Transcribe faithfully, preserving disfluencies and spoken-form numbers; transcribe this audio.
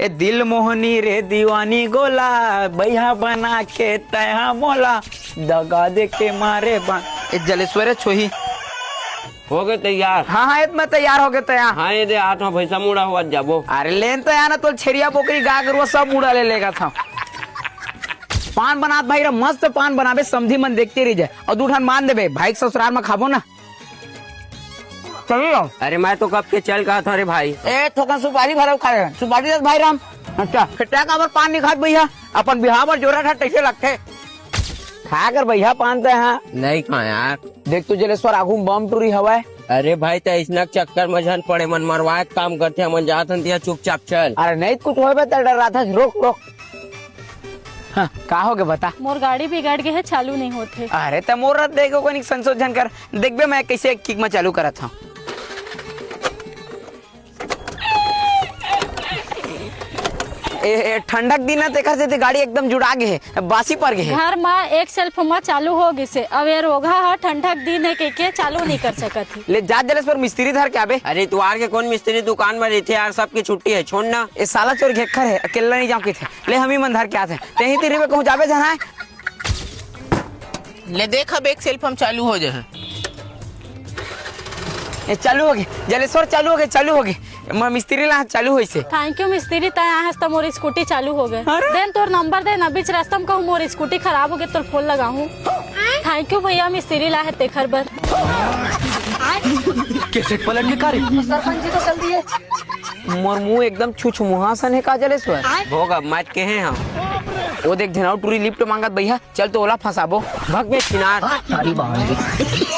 ए दिल मोहनी रे दीवानी गोला, बइहा बना के तैहा मोला, दगा दे के मारे बा। ए जलेश्वर छोही। हो गए तैयार? हाँ, हाँ, ए त मैं तैयार हो गए तैयार। हाँ, ए दे, हाथ में भैंसा मुड़ा हुआ जाबो। अरे लेन तो यार ना, तो छेरिया बोकरी गाय गरुआ सब मुड़ा ले लेगा था। पान बनात भाई रे, मस्त पान बनाबे, समधी मन देखते रह जाए। और दू ठन मान देबे, भाई के ससुराल में खाबो ना। चलिए। अरे मैं तो कब के चल कहा था रे भाई। ए, थोकन सुपारी भरव खा रहे। सुपारी दे भाई राम। अच्छा, फेटा का बर पान नहीं खात भैया? अपन बिहाव बर जोरा था, कैसे लगते? खा कर भैया पान ते हाँ। नहीं खा यार। देख तो जलेश्वर आगू में बम टूरी हवाए। अरे भाई, ते इसना चक्कर में झन पड़े, मन मरवाए के काम करते, हमन जात हन तिया चुपचाप चल। अरे नहीं कुछ होबे ते डर रहा था, रोक, रोक। हाँ, का हो गए बता? मोर गाड़ी बिगड़ गए है, चालू नहीं होत हे। अरे त मोर रथ देखो कोनी संशोधन कर, देखबे मैं कैसे एक किक में चालू करत हूँ। ए, ए, ठंडक दिन है, तेकर सेती गाड़ी एकदम जुड़ा गे हे, बासी पर गे हे। घर मा एक सेल्फ मा चालू हो गिसे, अब ये रोगहा ह ठंडक दिन है के, के चालू नहीं कर सकत ही। ले जा जलेश्वर मिस्त्री धर के आबे। अरे तुआर के कौन मिस्त्री दुकान में रहते यार, सबकी छुट्टी है, छोड़ ना। ए साला चोर घेखर है, अकेला नहीं जाऊँ किथे। ले हम ही मन धर के आते हैं। तेही तेरी में कहूँ जाबे जहाँ है। ले देख, अब एक सेल्फ हम चालू हो जाए। ए, चालू हो गए, जलेश्वर, चालू हो गए, चालू हो गए। म-, मिस्त्री ला चालू होइसे। थैंक यू मिस्त्री, तै आए हस त मोर स्कूटी चालू हो गए। अरे। देन तोर नंबर दे ना, बीच रास्ता में कहूँ मोर स्कूटी खराब हो गए, तोर फोन लगाहूँ। थैंक यू भैया, मिस्त्री ला है तेखर बर। कैसे पलट के कार्य? सरपंच जी तो चल दिए। मोर मुंह एकदम छुछमुहा सन है का जलेश्वर? भोग अब मत कहे हम। वो देख झनाऊ टूरी लिफ्ट मांगत भैया, चल तो ओला फंसाबो। भग बे छिनार। सारी बाहर।